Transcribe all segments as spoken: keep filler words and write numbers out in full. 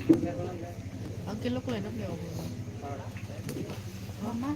Ang kilo kulai na beli obo. Mama.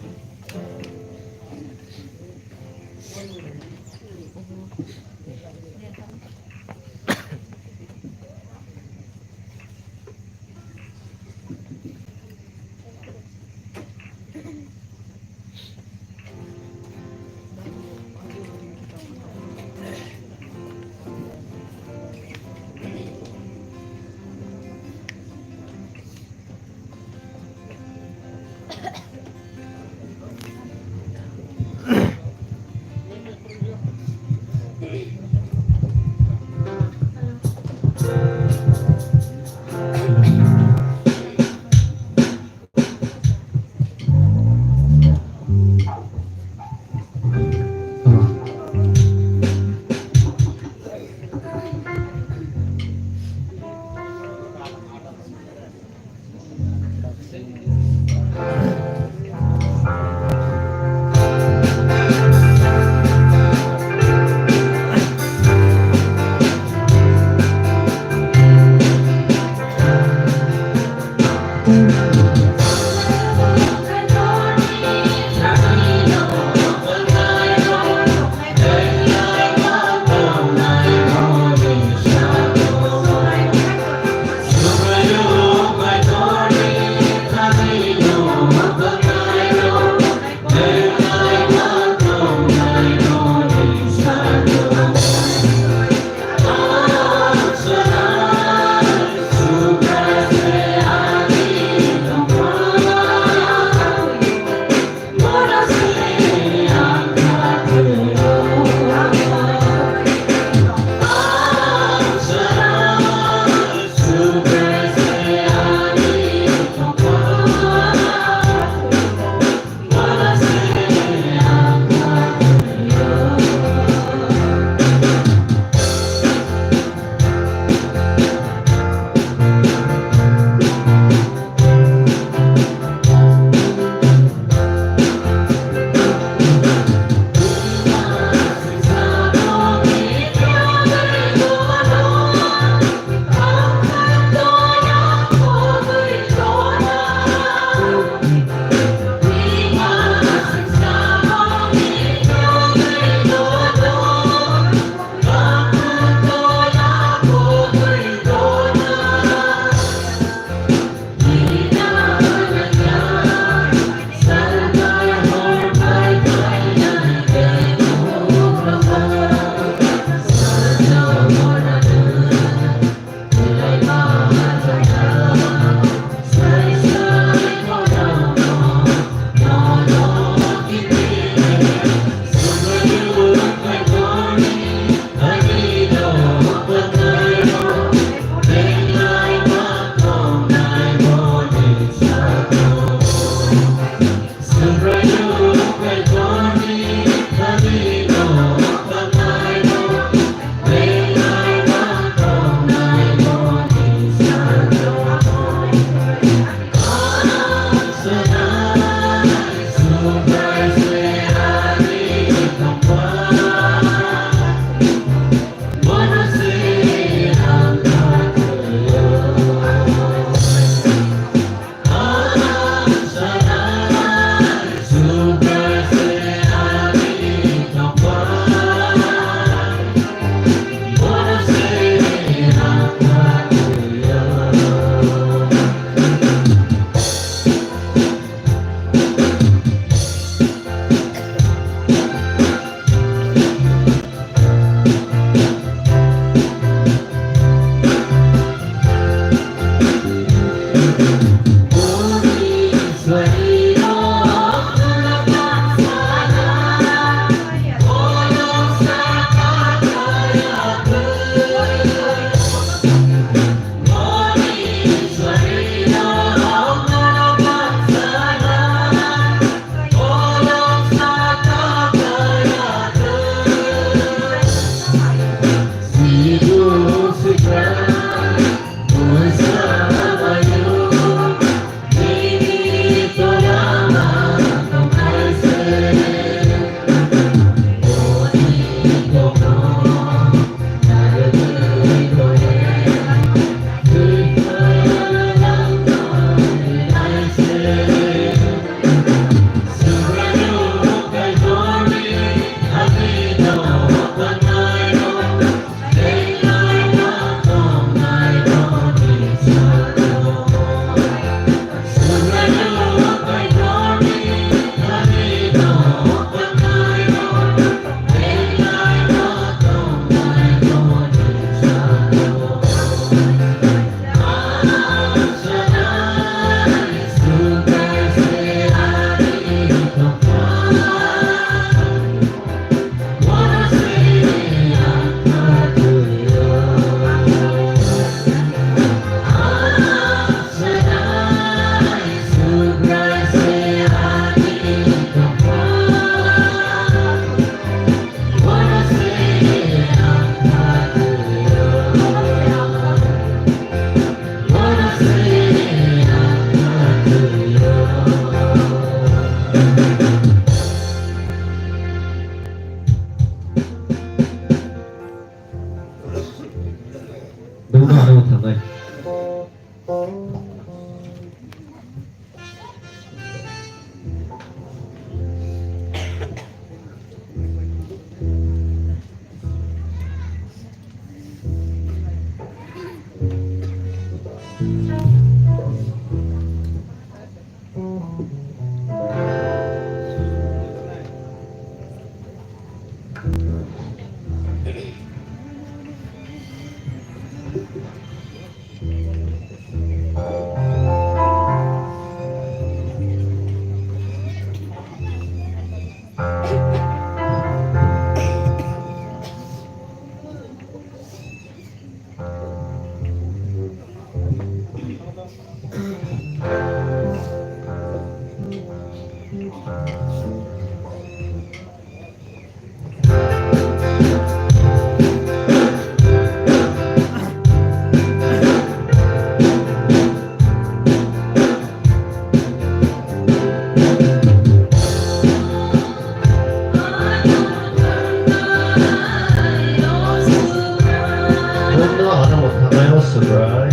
Nwngno ano mwthangnaio Subrai.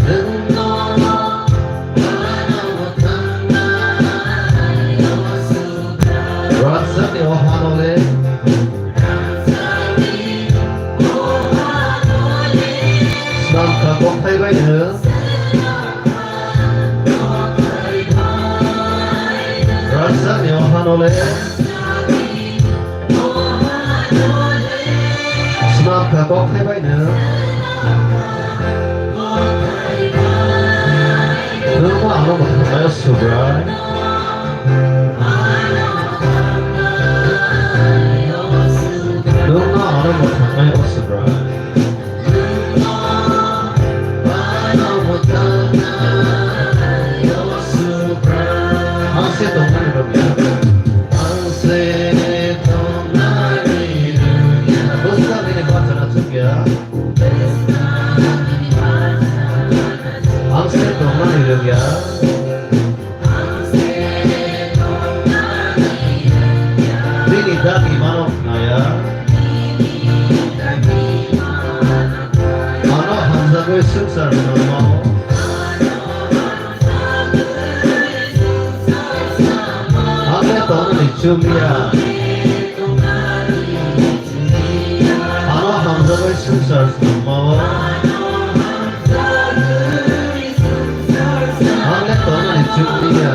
Rajani o hano le. Snamkha kokthai bai nwng. Rajani o hano le. Snamkha kokthai bai nwng. Nwngno ano mwthangnaio Subrai. Nwngno ano mwthangnaio Subrai. Ang se tongnani rwngya. Ang se tongnani rwngya. Bwskango nini bachana chukya. Ang se tongnani rwngya. Nini dagi mano khnaya. Ano hamjagwi swngchar rwmao. Ang le tongnani chukya. Ano hamjagwi swngchar rwmao. Ang le tongnani chukya.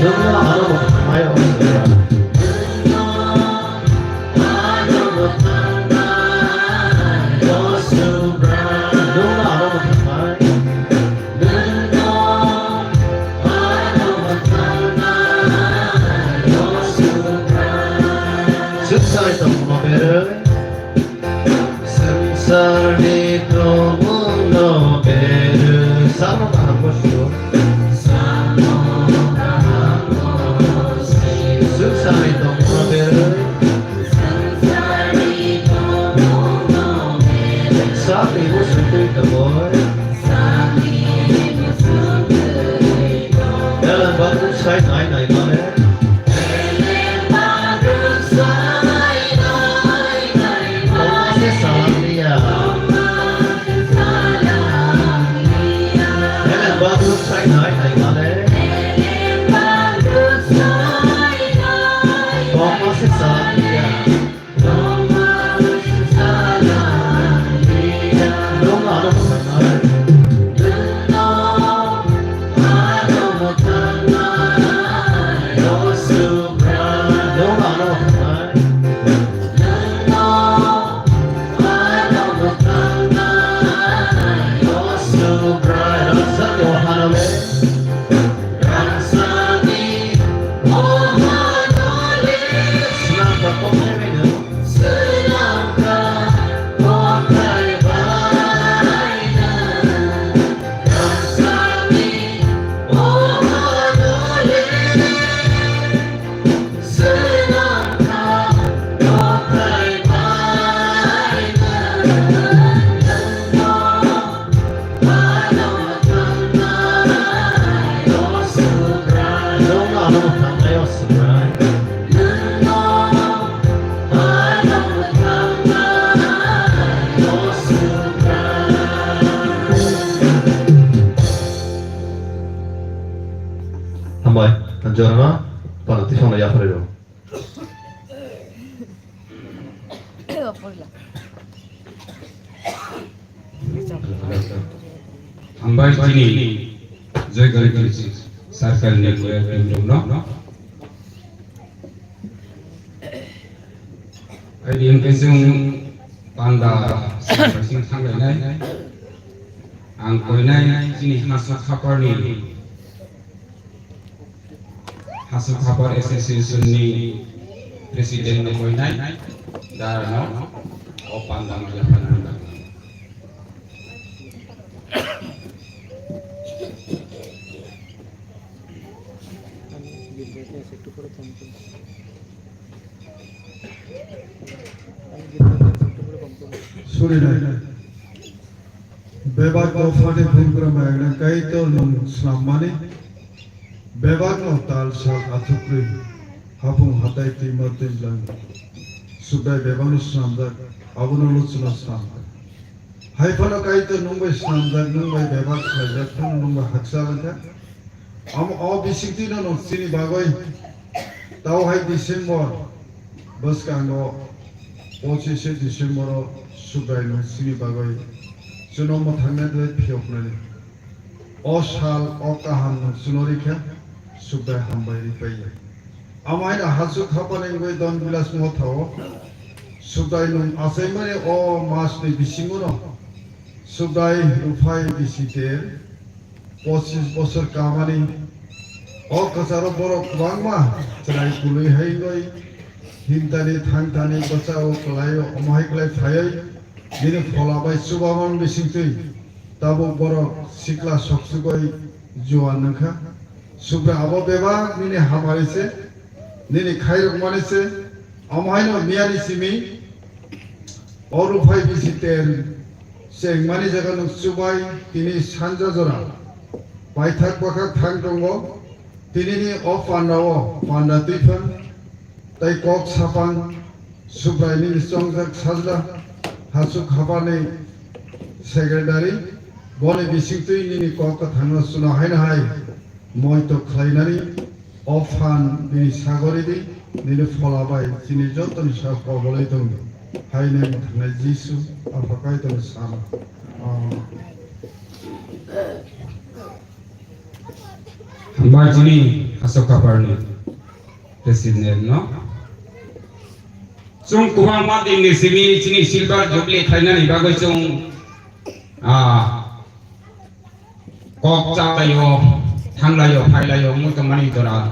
Nwngno ano mwthangnaio Subrai. Nwngno ano mwthangnai. Swngchar tongma berwi. Swngcharni tongmungno berwi. Samo kaham bo sio. Swngcharni tongmungno berwi. Sakni bo swngwi tongwi. Beleng bakruk sai nai nai male. Tongma se salam liya. Beleng bakruk sai nai nai male. Tongma se salam liya. Jorano, para tisongno yapharwi rw. Hambai chini Joykalikali circle ni lawyer team rokno. Aidi hwnkhe chwng panda sing thanglainai. Ang koinai chini Hasuk Haparni Hasuk Hapar Association ni President no koinai, darno o panda no yapharnani bagwi. Surinai. Bebak dophani bugra mayagnai Kaitor nwng swnammani, bebak no tal sal athukrwi, hapung hatai twima twijlang, Subrai bebakno swnamjak, abono luchuna swnamjak. Hai phano Kaitor nwng bai swnamjak, nwng bai bebak khlaijak phano nwng bai haksa wngkha. Omo, o bisingtwino nwng chini bagwi tau hai December bwskango, pochishe December o Subrai nwng chini bagwi chwngno mwthangna de phiyoknani. O sal o kaham nwng chwngno rikha, Subrai hambai ripaiya. Omo haino Hasuk Hapani wngwi Don Bilas Mothao Subrai nwng achaimani o masni bisingono Subrai Rufai bisi ter pochis bosor kamani. O kwcharo borok kwbangma chwrai kwlwi hai wngwi himtani thangtani bwchao kwlaio, omo hai kwlai phaiwi bini phola bai chubaman bisingtwi tabuk borok sikla soksugwi juan wngkha. Subrai abo bebak nini hamari se, nini khairokmani se, omo haino miyani simi O Rufai bisi ter chengmani jaga nwng chubai tini sanja jora paithak bwkhak thang tongo. Tinini o panda o panda twiphang tei kok saphang Subrai nini chongjak sajla Hasuk Hapani secretary, boni bisingtwi nini kok kwthangno chwna haino hai moito khlainani. O phan bini sagori di, nini phola bai chini jotoni sak kobolwi tongdi. Hai nai mwthangwi Jisu, Apha Kaitorni sam. Amen. Hambai chini Hasuk Haparni president no. Chwng kwbangma dinni simi chini silver jubilee khlainani bagwi chwng, ah, kok chalaio, thanglaio, phailaio, wngwi tongmani jora.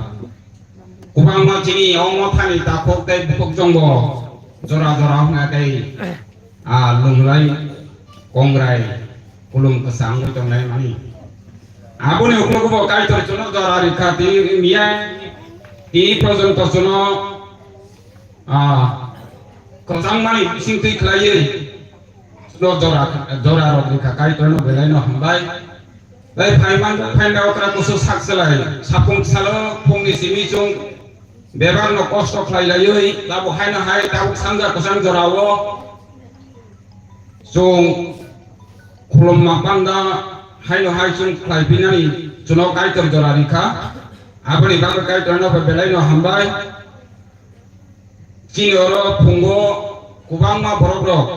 Kwbangma chini omo thani takhuk tei bukhuk chongo jora jora hwnna tei, ah, lunglai, kongrai, kulum kwchang wngwi tongnai mani. Aboni uklogo bo Kaitor chwngno jora rikha, tini miya, tini porjonto chwngno, ah, kwchangmani bisingtwi khlaiwi no jora, jora rok rikha, Kaitorno belaino hambai. Tei phaiman, phaina okra kusu sak selai, sapung salo phungni simi chwng bebakno kosto khlai laiwi, tabuk haino hai tabuk sanja kwchang jorao chwng khulumma panda haino hai chwng khlai phinani chwngno Kaitor jora rikha. Aboni bagwi Kaitorno belaino hambai. Chini oro phungo kwbangma borok rok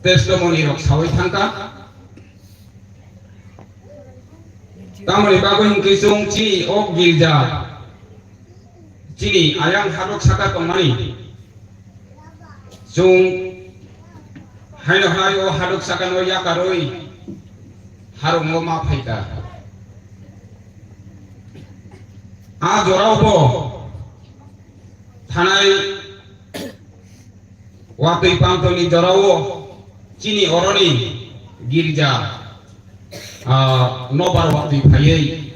testimony rok sawi thangkha. Tamoni bagwi hwnkhe chwng chini o girja, chini ayang hadok saka tongmani, chwng haino hai o hadok sakano yakarwi harungo ma phaikha. A jorao bo thanai watwi pantoni jorao chini oroni girja, ah, nobar watwi phaiwi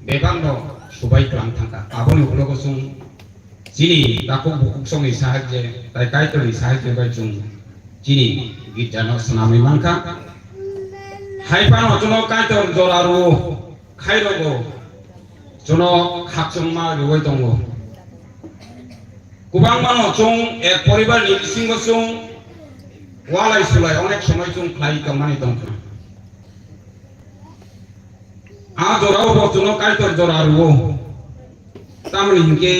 bebakno subai twlang thangkha. Aboni ulo chwng chini takhuk bukhuk songni sahajye tai Kaitorni sahajye bai chwng chini girjano swnamwi mankha. Hai phano chwngno Kaitor jora rwo. Khairogo chwngno khakchangma rwwi tongo. Kwbangmano chwng ek poribarni bisingo chwng walai sulai onek somoi chwng khlai tongmani tongkha. A jorao bo chwngno Kaitor jora rwo. Tamoni hinkhe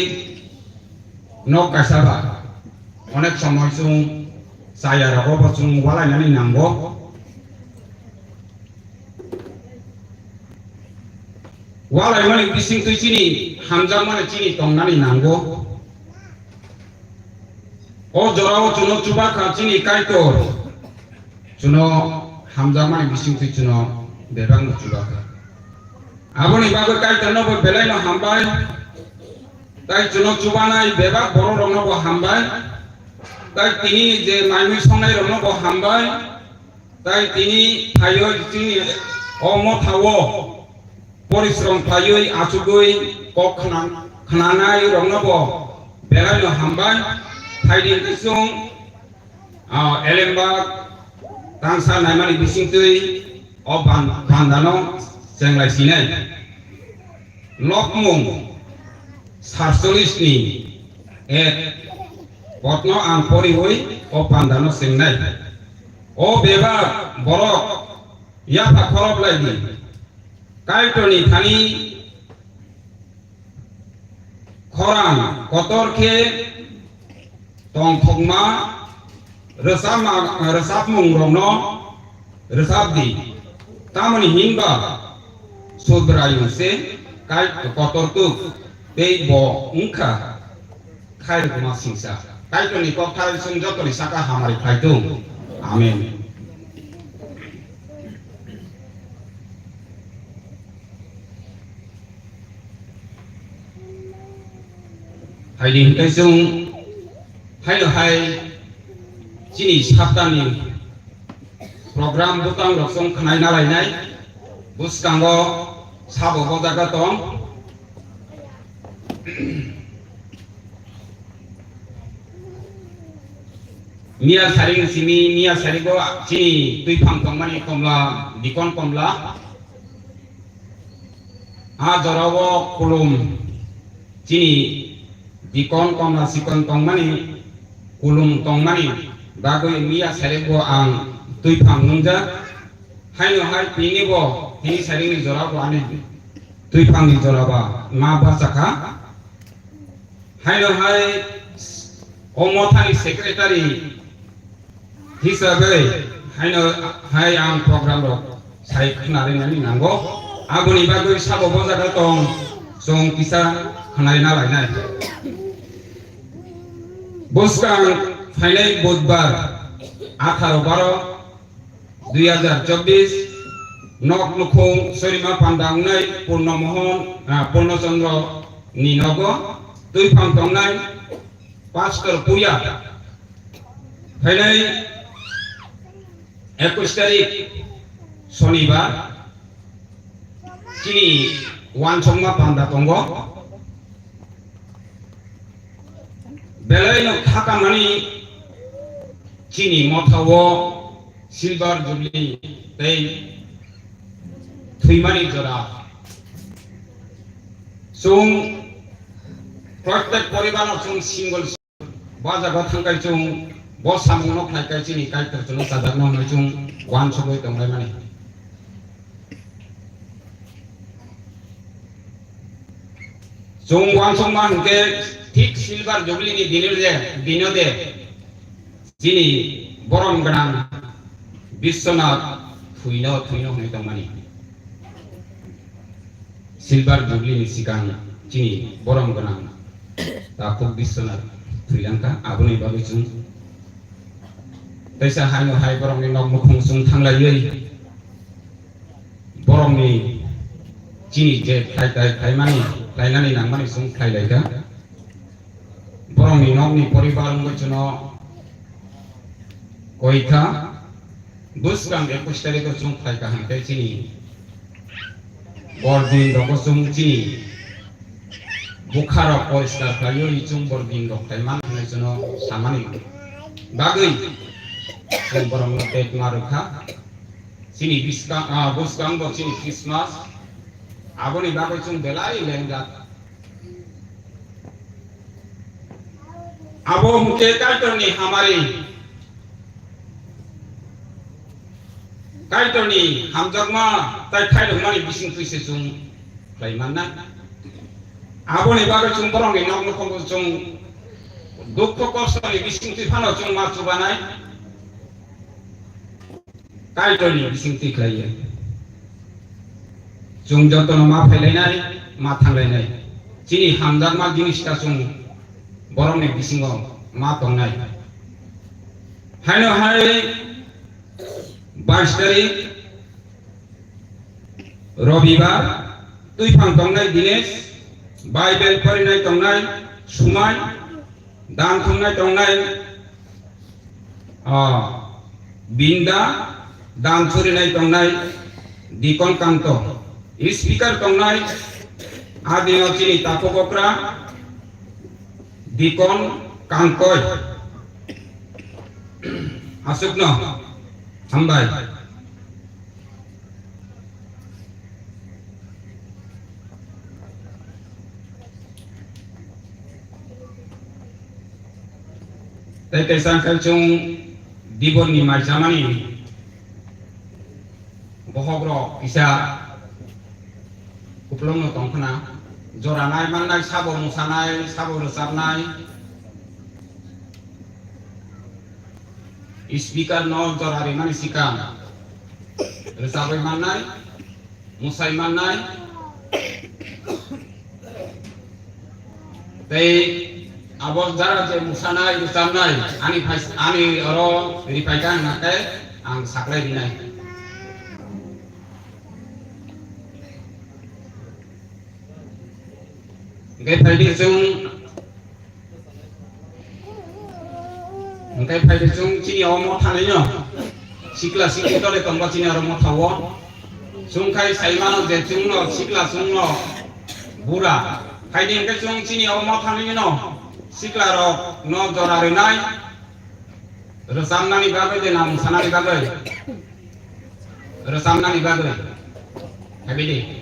nok kaisa ba onek somoi chwng chaya rogo bo chwng walainani nango. Walaimani bisingtwi chini hamjakmani chini tongnani nango. O jorao chwngno chubakha chini Kaitor. Chwngno hamjakmani bisingtwi chwngno bebakno chubakha. Aboni bagwi Kaitorno bo belaino hambai. Tai chwngno chubanai bebak bororokno bo hambai. Tai tini je maimui songnairokno bo hambai. Tai tini phaiwi chini o mothao porishrom khlaiwi achugwi kok khna-, khnanai rokno bo belaino hambai. Phaidi hwnkhe chwng, ah, elemba tangsa naimani bisingtwi o ban-, bandano chenglai sinai. Lobmung sarcholis ni ek potno ang poriwi o pandano swngnai. O bebak borok yapha khorok lai di. Kaitorni thani khorang kotor khe tongthokma rwchapma-, rwchapmungrokno rwchap di. Tamoni hinba Subraiyung se Kaitor kotortwk tei bo wngkha khairokma singcha. Kaitorni kokthai chwng jotoni saka hamari khlai thung. Amen. Haidi hwnkhe chwng haino hai chini saptani program bwtang rok chwng khwnai na lainai bwskango sabo bo jaga tong. Miya saring simi, miya sarigo chini twiphang tongmani komla, dikon komla. A jorao kulum chini dikon komla sikon tongmani, kulum tongmani bagwi miya sarigo ang twiphang nungjak. Haino hai tini bo hini saringni jora bo ani twiphangni jora ba ma bachakha. Haino hai o mothani secretary hisabe haino hai ang program rok sai khwnarinani nango. Aboni bagwi sabo bo jaga tong chwng kisa khwnarina lainai. Bwskang phainai budbar atharo baro dui hajar chobbish, nok nukhung Sorima Panda wngnai Purno Mohon, ah, Purno Chandra ni nogo twiphang tongnai Pastor Puya. Phainai ekush tarik Sonibar chini wansokma panda tongo. Belaino khakamani chini mothao Silver Jubilee tei thwimani jora. Chwng protek poribarno chwng single bo jaga thangkai chwng bo samungno khlaikai chini Kaitor chwngno chajakno hwnwi chwng wansugwi tonglaimani. Chwng wansukma hwnkhe thik Silver Jubilee ni dino je, dino de chini borom gwnang Biswanath thwino, thwino hwnwi tongmani. Silver Jubilee ni sikang chini borom gwnang takhuk Biswanath thwi langkha, aboni bagwi chwng teisa haino hai borokni nok mukhung chwng thanglaiwi borokni chini je khlai tai khlaimani, khlainani nangmani chwng khlai laikha. Borokni nokni poribar wngwi chwngno koi kha, bwskang ekush tarikh o chwng phai kha hwnkhe chini bordin rogo chwng chini bwkha rok poriskar khlaiwi chwng bordin rok phai man hwnwi chwngno samani bagwi chwng borokno tei tma rwkha. Chini bwskang, ah, bwskang bo chini Christmas, aboni bagwi chwng belai lengjak. Abo hwnkhe Kaitorni hamari, Kaitorni hamjakma tai khairokmani bising twi se chwng khlai mannai. Aboni bagwi chwng borokni nok nukhungo chwng dukhu kostoni bisingtwi phano chwng ma chubanai. Kaitorni bisingtwi khlaiwi chwng jotono ma phailainai, ma thanglainai. Chini hamjakma jinis ta chwng borokni bisingo ma tongnai. Haino hai bais tarik Robibar, twiphang tongnai Dinesh, Bible porinai tongnai Sumai, dan thumnai tongnai, ah, Binda, dan surinai tongnai Dikon Kanto, speaker tongnai adino chini takhuk okra Dikon Kangkoi. Aswkno hambai. Tei kaisa khe chwng Dibor ni mai chamani bohok rok kisa kupulung no tong khna, jora nai mannai, sabo musanai, sabo rwchabnai. Speaker no jora rimani swkang rwchabwi mannai, musai mannai. Tei abo jara je musanai, rwchabnai, ani phai-, ani oro riphai kha hwnkhe ang saklai rinai. Hwnkhe phaidi chwng Hwnkhe phaidi chwng chini o motha nino sikla sikli tole tongba chini oro motha o. Chwng khai sai mano je chwngno sikla chwngno bura. Phaidi hwnkhe chwng chini o motha nino sikla rok no jora rinai rwchabnani bagwi de na musanani bagwi. Rwchabnani bagwi. Habidi.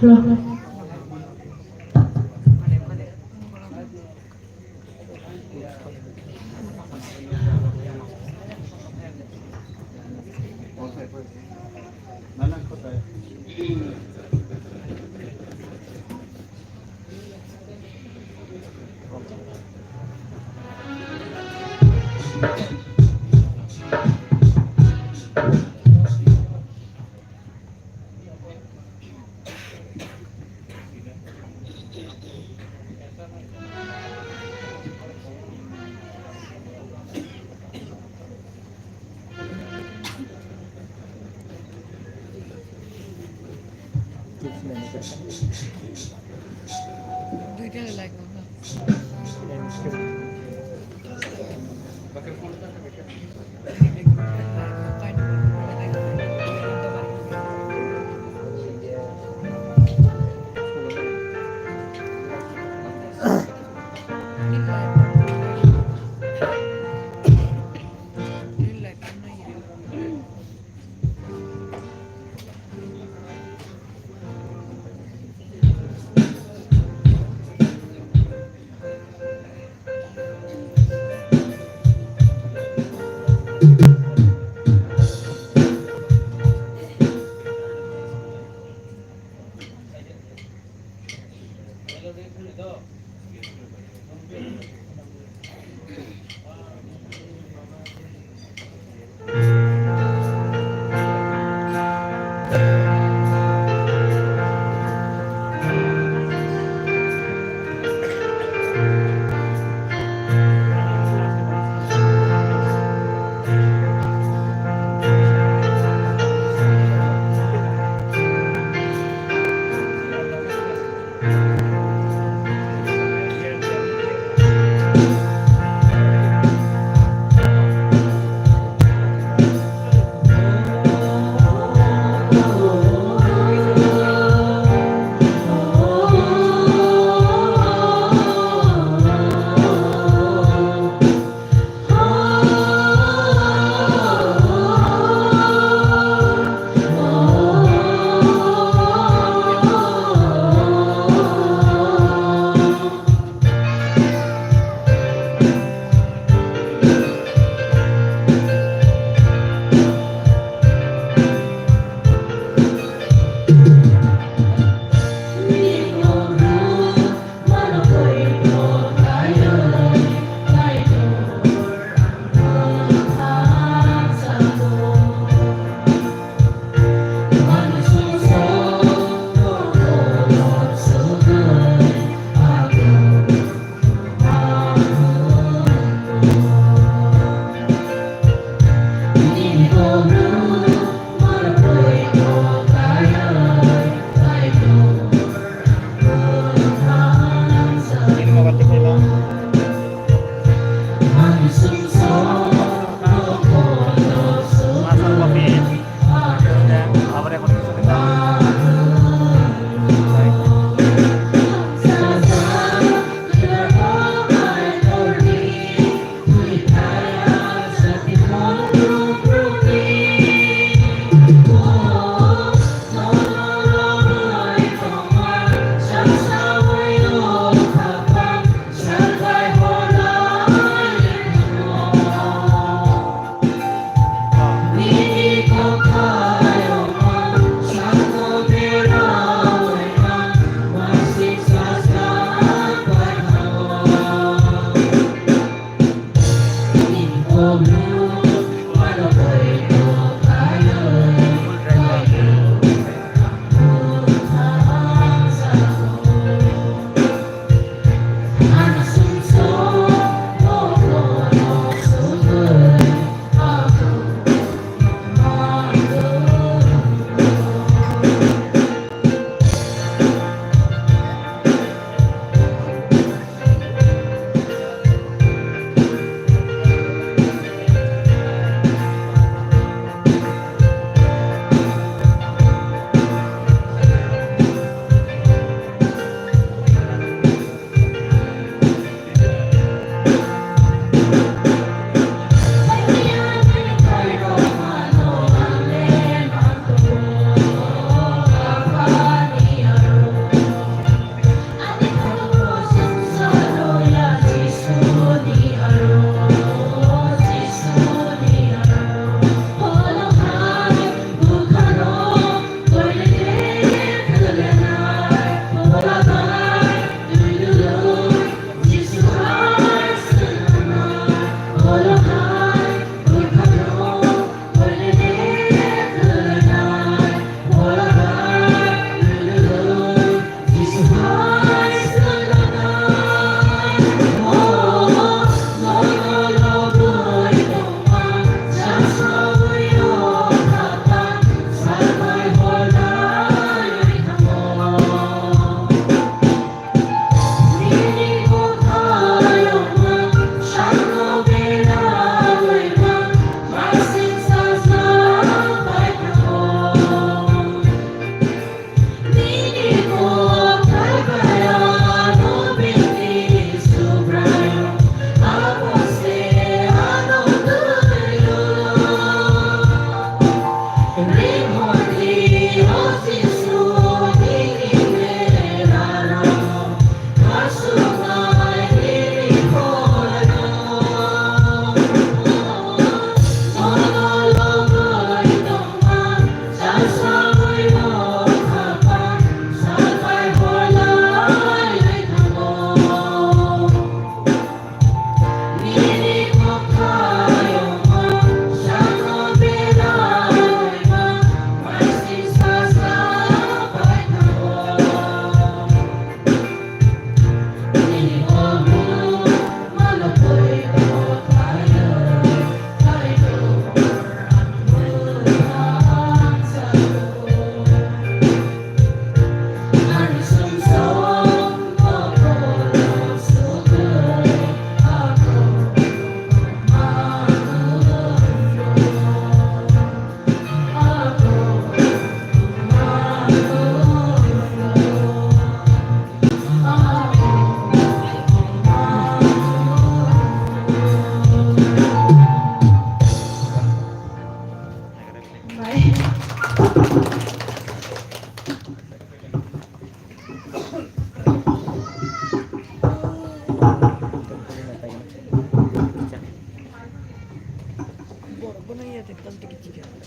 Hello.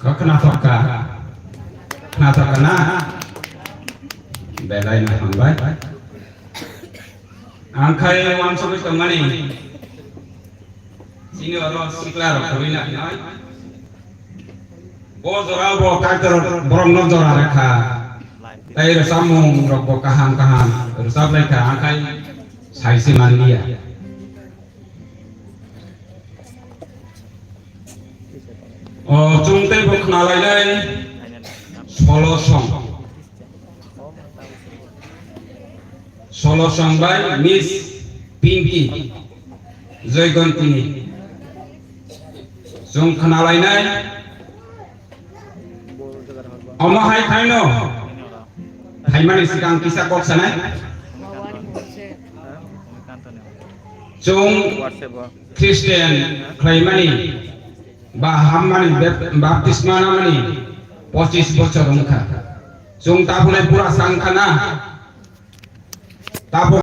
Kha khnathok kha? Khnathok kha na? Belai no hambai. Ang khai wansugwi tongmani chini oro sikla rok kwrwi na hinoi. Bo jora bo Kaitor borok no jora rwkha. Tei rwchapmung rok bo kaham kaham rwchap lai kha, ang khai sai se manliya. O chwng tei bo khna lainai solo song. Solo song bai Miss Pinky Joygontini. Chwng khna lainai. Omo hai khaino phaimani swkang kisa kok sanai. Chwng Christian khlaimani ba hammani bap-, baptisma namani pochis bochor wngkha. Chwng tabukle pura sangkha na. Tabuk